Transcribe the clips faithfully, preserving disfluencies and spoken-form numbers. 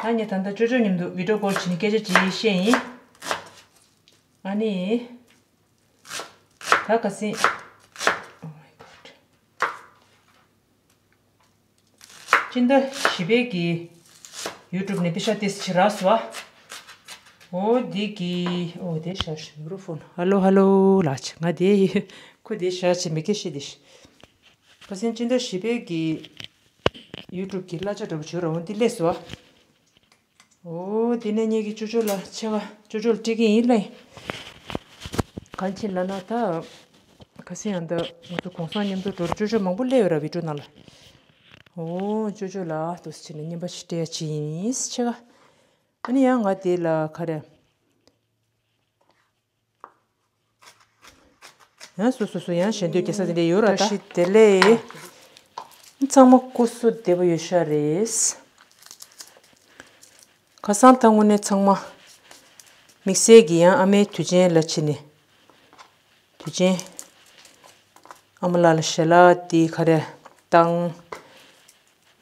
ད་ངས་ད་ལྟ་ཅོ་ཅོ་མཉམ་དུ་བི་ཌིའོ་ཀོལ་བྱས་ནས་སྐད་ཆ་ཅིག་བཤད་ཡིན། ཨ་ནི། ད་ཁ་སང་། Oh my God། སྤྱི་ཟླ་བཞི་པའི་གི་ཡུ་ཊུབ་ནས་པེ་ཤ་ཏེས་ཅི་རག་སོ། འོ་འདི་གི་འོ་དེ་ཤར་མིག་རོ་ཕོན། ཧ་ལོ་ཧ་ལོ་ལགས། ང་དེ་ཁོ་དེ་ཤར་ཆེ་མི་སྐད་ཤེས་དེ། ཁ་སང་སྤྱི་ཟླ་བཞི་པའི་གི་ཡུ་ཊུབ་གི་གླ་ཆ་འདྲ་པོ་བྱོས་ར། འོ་འདི་སླེབས་སོ། འོ་དེ་ནས་ངེད་ཀྱི་ཅོ་ཅོ་ལ་ཆེ་བ་ཅོ་ཅོ་ལ་སྤྲད་ཀྱི་ཡིན་ལེ། གང་ཕྱིན་ལབ་ན་ད། ཁ་སང་ཡང་ད་ང་ཚོ་གུང་སེང་མཉམ་དུ་འགྲོ་ཅོ་ཅོ་མང་པོ་སླེབས་ཡོད་ར་བི་ཌིའོ་ནང་ལ། འོ་ཅོ་ཅོ་ལ་དུ་ཕྱིན་ནས་རྔན་པ་ཞིག་སྤྲད་ཡ་ཅིག་ཡིན་ཆེ་ག་ཨ་ནི་ཡང་ང་དེ་ལ་ག་རེ། ཡང་སོ་སོ་སོ་ཡང་གཞན་དོན་རྒྱལ་ས་དེ་འདྲ་ཡོད་ར་ད། བཀྲ་ཤིས་བདེ་ལེགས། ཚང་མ་སྐུ་གཟུགས་བདེ་པོ་ཡོད་ཤག་རེད། ཁ་སང་ད་དངོས་གནས་ཚང་མ། དམིགས་བསལ་གྱི་ཡང་ཨ་མའི་དུས་ཆེན་ལ་ཕྱིན་ནས། དུས་ཆེན། ཨ་མ་ལགས་ལ་ཞལ་ལག་དེ་ག་རེ་བཏང་།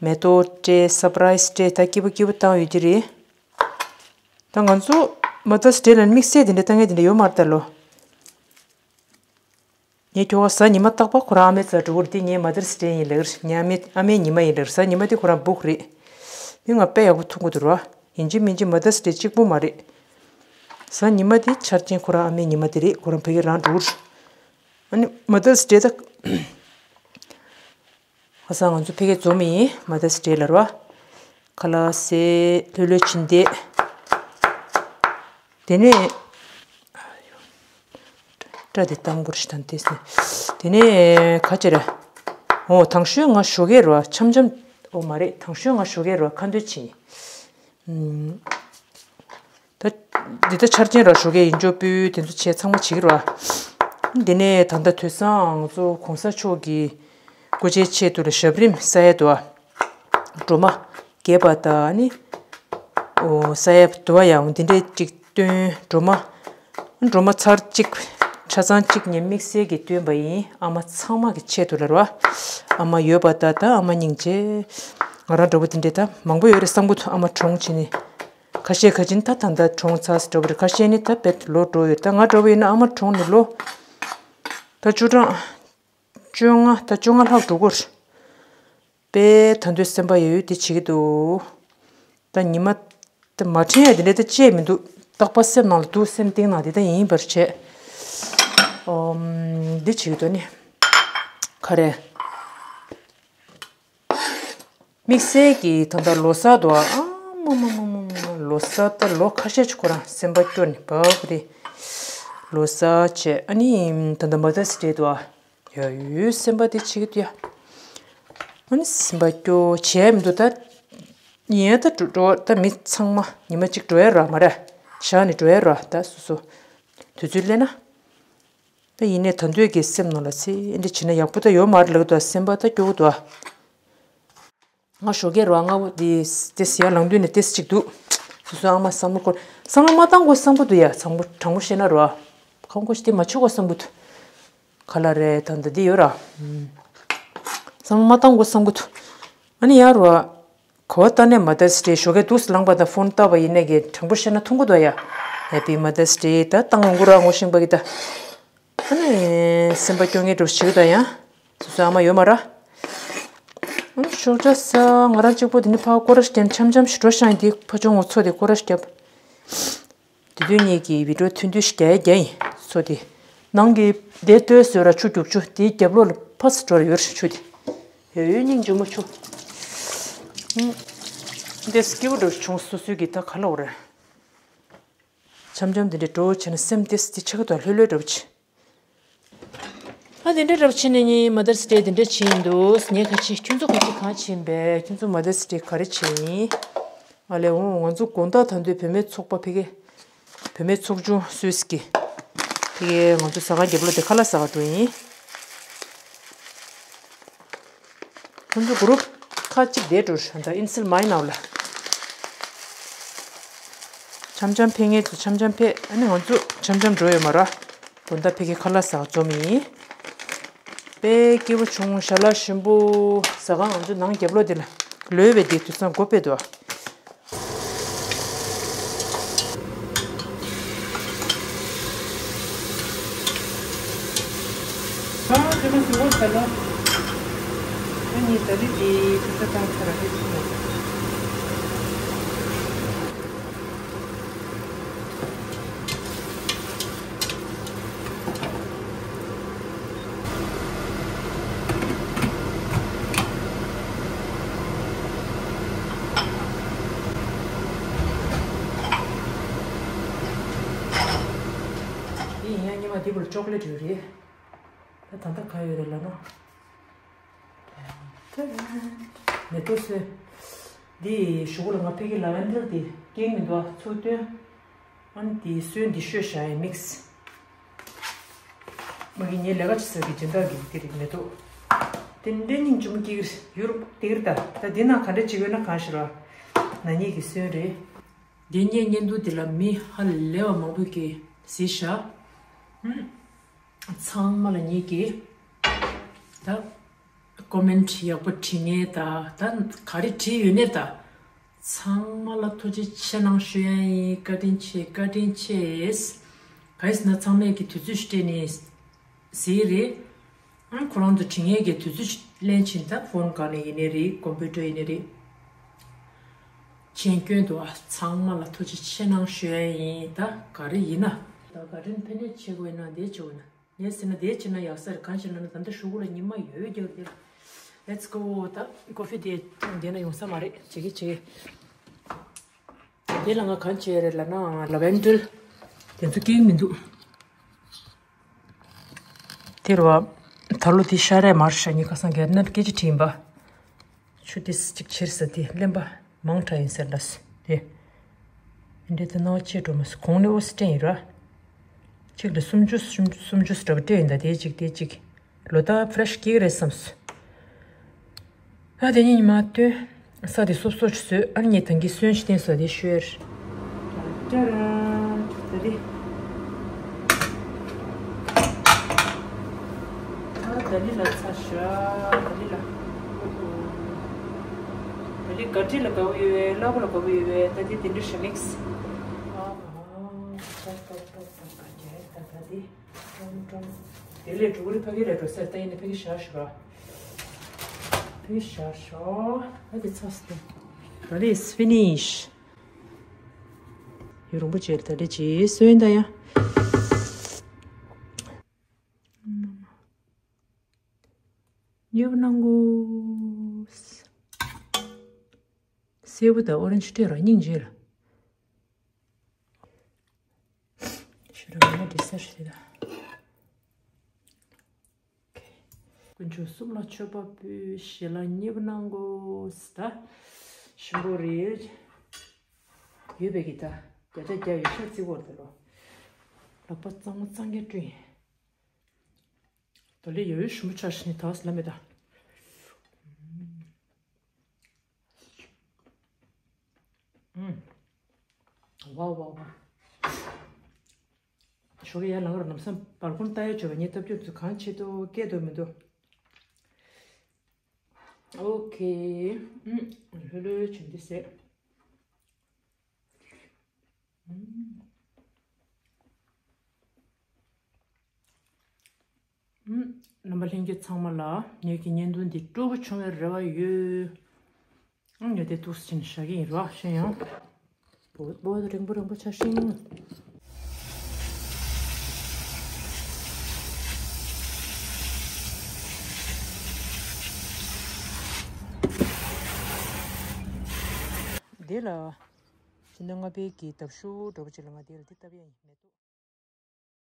མེ་ཏོག་སྤྲད། སར་པ་རའི་སི་སྤྲད། ད་སྐྱིད་པོ་སྐྱིད་པོ་བཏང་ཡོད་ཀྱི་རེད། ད་ང་ཚོ་མ་ད་སི་ཌེ་ལ་དམིགས་བསལ་དེ་འདྲ་བཏང་མཁན་དེ་འདྲ་ཡོད་མ་རེད་ད་ལོ། ངའི་ཁྱོ་ག་གཟའ་ཉི་མ་རྟག་པར་ཁོ་རང་ཨ་མའི་རྩར་འགྲོ་གི་རེད། དེ་ངའི་མ་ད་སི་ཌེ་ཡིན་ལབ་ཀྱི་རེད། ངའི་ཨ་མའི་ཨ་མའི་ཉི་མ་ཡིན་ལབ་ཀྱི་རེད། གཟའ་ཉི་མ་དེ་ཁོ་རང་བུག་རེད། དེ་ང་དཔེ་ཡག་པོ་མཐོང་གི་འདུག་ར། ཡིན་གཅིག་མིན་གཅིག་མ་ད་སི་ཌེ་གཅིག་པོ་མ་རེད། གཟའ་ཉི་མ་དེ་ཆ་རྐྱེན་ཁོ་རང་ཨ་མའི་ཉི་མ་དེ་རེད། ཁོ་རང་ཕ་གི་རང་འགྲོ་གི་རེད། ཨ་ནི་མ་ད་སི་ཌེ་ད། ཁ་སང་ང་ཚོ་ཕ་གིར་འཛོམས་ཡིན། མ་ད་སི་ཌེ་ལབ་ར། ཁ་ལག་ཟས་ལྷོད་ལྷོད་བྱིན་བསྡད། དེ་ནས། སྐྲ་དེ་གཏམ་དགོས་ཞིག་དང་བལྟས་ནས། དེ་ནས་ག་ཅི་རེད། འོ་དང་ཤོས་ང་ཞོགས་ཀས་ར་འཆམ་འཆམ། འོ་མ་རེད། དང་ཤོས་ང་ཞོགས་ཀས་ར་ཁ་འདོན་བྱས་ཡིན། ད། འདི་ལྟ་ཆ་རྐྱེན་ར་ཞོགས་ཀས་ཡིན་འཇོག་སྤུས་དེ་ཚོ་བྱས་ཚང་མ་བྱེད་ཀྱི་ར། འདི་ནས་ད་ལྟ་དུས་སང་ང་ཚོ་གོང་ས་མཆོག་གི་སྐུ་ཕྱྭའི་ཆེད་དུ་ལ་ཞབས་རིམ་ས་ཡ་དུ་བ། སྒྲོལ་མ་རྒྱས་པ་དང་ནི། ཨོ་ས་ཡ་དུ་བ་ཡང་འདི་འདྲའི་ཅིག་བཏོན། སྒྲོལ་མ། སྒྲོལ་མ་ཚར་གཅིག་ཆ་ཚང་གཅིག་ཉིད་དམིགས་བསལ་གྱིས་བཏོན་པ་ཡིན། ཨ་མ་ཚང་མ་གི་ཆེད་དུ་ལ་ར། ཨ་མ་ཡོད་པ་ད་ད་ཨ་མ་སྙིང་རྗེ། ང་རང་འདྲ་པོ་དེ་འདྲའི་ད་མང་པོ་ཡོད་རེད་བསམ་གྱི་འདུག་ཨ་མ་གྲོངས་བྱས་ནས། ཁ་ཤས་ཁ་ཅིག་ད་ད་ལྟ་གྲོངས་ཚར་ཟེར་འདྲ་པོ་རེད། ཁ་ཤས་ནི་ད་དཔེ་ལོ་འགྲོ་ཡོད། ད་ང་འདྲ་པོ་ཡིན་ན་ཨ་མ་གྲོངས་ནས་ལོ། ད་བཅུ་གྲངས། བཅོ་ལྔ། ད་བཅོ་ལྔ་ལྷག་འགྲོ་གི་རེད། དཔེ་ད་དུང་སེམས་པ་ཡ་ཡོད་དེ་བྱེད་ཀྱི་འདུག་ད་ཉི་མ། ད་མ་དྲན་ཡ་དེ་འདྲ་ད་བཅད་མི་འདུག་རྟག་པར་སེམས་ནང་ལ་འདུག་སེམས་གཏིང་ནང་དེ་ད་ཡིན་པར་བྱས། ཨོམ། འདི་བྱེད་ཀྱི་འདུག་ནི། ག་རེ། དམིགས་བསལ་གྱིས་ད་ལྟ་ལོ་གསར་དུ་ཨ་མ་མ་མ་མ་མ་ལོ་གསར་ད་ལོ་ཁ་ཤས་ཅིག་ཁོ་རང་སེམས་པ་སྐྱོ་ནས་བབ་རེད། ལོ་གསར་བྱས་ཨ་ནི་ད་ལྟ་མ་ད་སི་ཌེ་དུ་ཨ། ཡ་ཡོད་སེམས་པ་དེ་བྱེད་ཀྱི་འདུག་ཡ། ཨ་ནི་སེམས་པ་སྐྱོ་བྱས་མི་འདུག་ད། ཡིན་ཡ་ད་འགྲོ་འགྲོ་ད་མི་ཚང་མ་ཉི་མ་གཅིག་འགྲོ་ཡ་ར་མ་ར། བཞག་ནས་འགྲོ་ཡ་ར་ད་སོ་སོ། དུས་ཚོད་སླེབས་ན། ད་ཡིན་ནའི་ད་འདོད་ཀྱི་སེམས་ནང་ལ་ཚེ་འདི་བྱེད་ན་ཡག་པོ་ད་ཡོད་མ་རེད་ལབ་འདུག་སེམས་པ་ད་སྐྱོ་གི་འདུག་ང་ཞོགས་ཀས་རོ་ལྔ་པོ་འདི་དེ་ཟེར་ཡ་ལངས་དུས་ནས་ཏེས་གཅིག་འདུག་སོ་སོ་ཨ་མ་བསམ་བློ་འཁོར། བསམ་བློ་མ་བཏང་དགོས་བསམ་གི་འདུག་ཡ། དྲང་པོ་དྲང་པོ་བཤད་ན་རོ། ཁམ་ཁོ་ཞིག་དེ་མ་བྱེད་དགོས་བསམ་གི་འདུག་ག་ལ་རེད་ད་འདི་འདི་ཡོད་ར། བསམ་བློ་མ་བཏང་དགོས་བསམ་གི་འདུག་ཨ་ནི་ཡ་རོ། གོ་བ་ལྟ་ནས་མ་ད་སི་ཌེ་ཞོགས་ཀས་འདུག་སེ་ལངས་པ་དང་ཕོན་བལྟས་པ་ཡིན་ནས་ཀྱི་དྲང་པོ་བཤད་ན་མཐོང་གི་འདུག་ཡ། ཧེ་པི་མ་ད་སི་ཌེ་ད་བཏང་ཡོང་གི་ར་ངོ་ཤེས་པ་གི་ད། ཨ་ནི་སེམས་པ་སྐྱོ་ངེས་འགྲོ་བྱེད་ཀྱི་ད་ཡ། སོ་སོ་ཨ་མ་ཡོད་མ་ར། ཨ་ནི་ཞོགས་ཇ་ཟ་ང་རང་གཅིག་པོ་དེ་ནི་ཕ་སྐོར་ར་ཞིག་འཆམ་འཆམ་ཞིག་འགྲོ་ཤང་དེ་ཕ་ཆུང་ངོ་ཚོ་དེ་སྐོར་ར་ཞིག་བརྒྱབ། དེ་དུས་ངེད་ཀྱི་བི་ཌིའོ་ཐུང་ཐུང་ཞིག་རྒྱག་ཡ་རྒྱག་ཡིན་ཚོ་དེ། ནང་གི་དེ་ལྟོས་ཟོས་ར་ཆུ་རྒྱུག་ཆུ་དེའི་རྒྱབ་ལོགས་ལ་ཕ་སི་འགྲོ་ར་ཡོད་ར་ཆུ་དེ། ཡོད་ཡོད་སྙིང་རྗེ་མོ་ཆུ། ཨུམ། འདི་སྐྱིད་པོ་འགྲོ་བྱུང་སོ་སོའི་གི་ད་ག་ལ་འོ་ར། འཆམ་འཆམ་དེ་འདྲའི་འགྲོ་བྱས་ན་སེམས་ཏེ་སི་ཆགས་དང་ལྷོད་ལྷོད་འདྲ་བོ་བྱེད། ཨ་དེ་འདྲ་འདྲ་བོ་བྱེད་ནས་ངས་མ་ད་སི་ཌེ་དེ་འདྲ་བྱས་ཡིན་འདུག་ངས་ཁ་ཆེ་ཁྱོད་ཚོ་ཁ་ཆེ་གང་བྱས་ཡིན་པས། ཁྱོད་ཚོ་མ་ད་སི་ཌེ་ག་རེ་བྱས་ཡིན། ཨ་ལས་འོང་ང་ཚོ་དགོང་དག་ད་འདོད་བུད་མེད་ཚོགས་པ་ཕ་གི། བུད་མེད་ཚོགས་ཆུང་སུད་སི་གི། ཕ་གི་ང་ཚོ་ཟ་ཁང་རྒྱབ་ལོགས་དེ་ཁ་ལག་ཟ་ག་འགྲོ་ཡིན། ཁོང་ཚོ་གུ་རུབ་ཁ་གཅིག་བསྡད་འགྲོ་ཧྲ་ད་ཨིན་སིལ་མའི་ནང་ལ། འཆམ་འཆམ་ཕེབས་མཁན་ཚོ་འཆམ་འཆམ་ཕེབས། ཨ་ནི་ང་ཚོ་འཆམ་འཆམ་འགྲོ་ཡོད་མ་ར། དགོང་དག་ཕ་གི་ཁ་ལག་ཟ་ག་འཛོམས་ཡིན། དཔེ་སྐྱིད་པོ་བྱུང་། ཞལ་ལག་ཞིམ་པོ། ཟ་ཁང་ང་ཚོ་ནང་རྒྱབ་ལོགས་དེ་ལ་ལོས་པའི་དེ་དུས་ཚང་སྒོ་ཕྱེ་འདུག་ཁྱེད་ཀྱི་སུ་བོ་ས་ལ། ཨ་ནི་ད་རེས་དེ་ཕི་ས་བཏང་ཚར་ར་ཧེ་ཆུ་ལ། འདི་ཡིན་ཡང་ཉི་མ་འདི་བར་ཅོག་ལེ་ཊི་ཡོད་རེད། ད་ད་ལྟ་ག་ཡོད་རེད་ལབ་ན། མེ་ཏོག་སོས། འདི་གཞུག་གུ་ལ་ང་ཕ་གི་ལ་ཝེན་ཌར་འདི་སྐྱེས་མི་འདུག་ཨ། ཚུར་བཏོན། ཨ་ནི་འདི་སོན་འདི་བཤོས་བཞག་ཡ་མིག་སི། མ་གི་ངའི་ལས་ཀ་བྱེད་ས་གི་སྦྱིན་བདག་གི་འདི་རེད་མེ་ཏོག་དེ་འདྲའི་སྙིང་རྗེ་མོ་སྐྱེ་གི་རེད། ཡུ་རོབ་སྟེར་ད། ད་འདི་ནང་ག་འདྲ་བྱེད་དགོས་ན་གང་ཞིག་ལ། ན་ནིང་གི་སོན་རེད། འདི་ངའི་བརྙན་ཐུང་འདི་ལ་མི་ཧ་ལས་པ་མང་པོས་ཀྱིས་གཟིགས་ཤག་ཧུམ། ཚང་མ་ལ་ངེད་ཀྱིས་ད་ཀོ་མེན་ཊི་ཡག་པོ་བྲིས་ནས་ད་ད་ག་རེ་བྲིས་ཡོད་ནས་ད་ཚང་མ་ལ་ཐུགས་རྗེ་ཆེ་གནང་ཞུ་ཡ་ཡིན། བཀའ་དྲིན་ཆེ། བཀའ་དྲིན་ཆེ། ག་ཡིན་ཟེར་ན་ཚང་མས་ཀྱི་དུས་ཚོད་ཞིག་སྤྲད་ནས་གཟིགས་རེད། ཨང་ཁོ་རང་ཚོ་བྲིས་ངེས་ཀྱི་དུས་ཚོད་ཞིག་ལེན་ཕྱིན་ད་ཕོན་སྒང་ནས་ཡིན་ནའི་རེད། ཀོམ་པུ་ཊར་ཡིན་ནའི་རེད། མཁྱེན་སྐྱོན་འདུག་ཨ། ཚང་མ་ལ་ཐུགས་རྗེ་ཆེ་གནང་ཞུ་ཡ་ཡིན། ད་ག་རེ་ཡིན་ན། ད་ག་རེ་ཕན་ནས་བྱེད་དགོས་ན་འདི་བྱེད་དགོས་ན། ངས་ཟེར་ན་འདི་བྱེད་ན་ཡག་ས་རེད། གང་ཞིག་ལབ་ན་ད་ལྟ་གཞུག་གུ་ལ་ཉི་མ་ཡོད་རྒྱག་འདིར། Let's go། ད་ཀོ་ཧྥི་དེ་འདི་ན་ཡོང་ས་མ་རེད། བྱེད་ཀྱི་བྱེད་ཀྱི། འདི་ལ་ང་གང་བྱེད་རེད་ལབ་ན་ལ་ཝེན་ཌར་དེ་ཚོ་སྐྱེ་གི་མི་འདུག་དེ་རུ་བ་ད་ལོ་དེ་ཤ་རས་མར་ཤ་ཉི་ཁ་སང་གེར་ནར་སྐད་ཅིག་དྲིས་པ། ཆུ་དེ་གཅིག་ཁྱེར་ས་དེ་གླེན་པ་མང་དྲགས་ཡིན་ཟེར་ལ་དེ། འདྲེ་དེ་ནང་ཆེ་འགྲོ་མ་སོང་གོང་ནས་ཨོ་སི་ཏྲེན་ཡིན་ར། གཅིག་ལ་སུམ་ཅུ་སུམ་ཅུ་སུམ་ཅུ་འདྲ་པོ་སྤྲད་ཡིན་ད་དེ་གཅིག་དེ་གཅིག་ལོ་ད་ཕ་རེ་ཤི་སྐྱེ་གི་རེད་བསམས། ཨ་དེ་ཉིན་ཉི་མ་སྟོན། ས་དེ་སོབ་སོབ་ཅིག་བཟོས། ཨ་ནི་ངས་ད་གིན་སོན་ཞིག་བསྟན་ས་དེ་ཤོར། ཏྲ་ར་ད་དེ། ཨ་ད་ལི་ལ་ཚ་ཤ་ད་ལི་ལ། ད་ལི་ག་ཏི་ལ་དགའ་བོ་ཡོད་བས། སླ་པོ་ལ་དགའ་བོ་ཡོད་བས། ད་དེ་དེ་འདྲ་ཤ་མིག་སི། ཨ་ཧ་ཏོག་ཏོག་ཏོག་ཏོག་ག་ཇེ་ད་ད་དེ། ཀྲོང་ཀྲོང་། དེ་ལས་གྲུ་གུ་རི་ཕ་གི་རེད་འགྲོ་ས་ལྟ་ཡིན་ན་ཕ་གི་བཞག་ཞོག་ཕ་གི་བཞག་ཞོག་ཨ་དེ་ཚ་སྟེ། ད་དེ་ཕི་ནིཤ། ཡུན་རིང་པོ་བྱས་ད་དེ་ཅི་སོན་ད་ཡ། ཉོབ་ནང་གོ། སེར་པོ་དང་ཨོ་རེན་ཇི་སྤྲད་ར་སྙིང་རྗེ་ལ། ཤུ་ར་མ་ན་ཌི་སར་ཤི་ད། དཀོན་མཆོག་གསུམ་ལ་མཆོད་པ་ཕུལ། ཞལ་ལག་མཉེས་པོ་གནང་དགོས་ད། ཞིམ་པོ་རེད། ཡོད་པའི་གི་ད། བརྒྱ་ཆ་བརྒྱ་ཡོད་ཤ་རྩི་བོར་ད་ལོ། ལག་པ་གཙང་མ་གཙང་རྐྱང་བསྐྲུན། ད་ལོ་ཡོད་ཡོད་ཞིམ་པོ་ཆགས་ཤི་ནི་ད་ལ་མེད་ད། ཨུམ། ཝའོ་ཝའོ་ཝའོ། ཞོགས་ཀས་ཡར་ལངས་ར་ལམ་སང་སྦལ་ཀོན་ལྟ་ཡ་བྱོས་པ། ངས་ལྟ་རྒྱུར་ཚོ་གང་བྱེད་དོ་སྐད་དོ་མི་འདུག་ཨོ་ཁེ། ཨུམ། ལྷོད་ལྷོད་བྱུང་འདི་ཟེར། ཨུམ། ཨུམ། རྣམ་པ་ལྷན་རྒྱས་ཚང་མ་ལ་ངེད་ཀྱི་བརྙན་ཐུང་འདི་སྤྲོ་པོ་བྱུང་བའི་རེ་བ་ཡོད། ཨང་ངས་དེ་ཏོག་ཙམ་བྱས་ནས་བཞག་གི་ཡིན་རོགས་ཤེས་ཡོང་། བོད་བོད་རིང་པོ་རིང་པོ་ཆ་ཤིང་། འདི་ལ་ཕྱི་ཟླ་ལྔ་པའི་གི་ལྡབ་ཤུ་འདྲ་པོ་ཅིག་ལ་ང་འདི་ལ་འདི་བཏབ་ཡ་ཡིན་མེ་ཏོག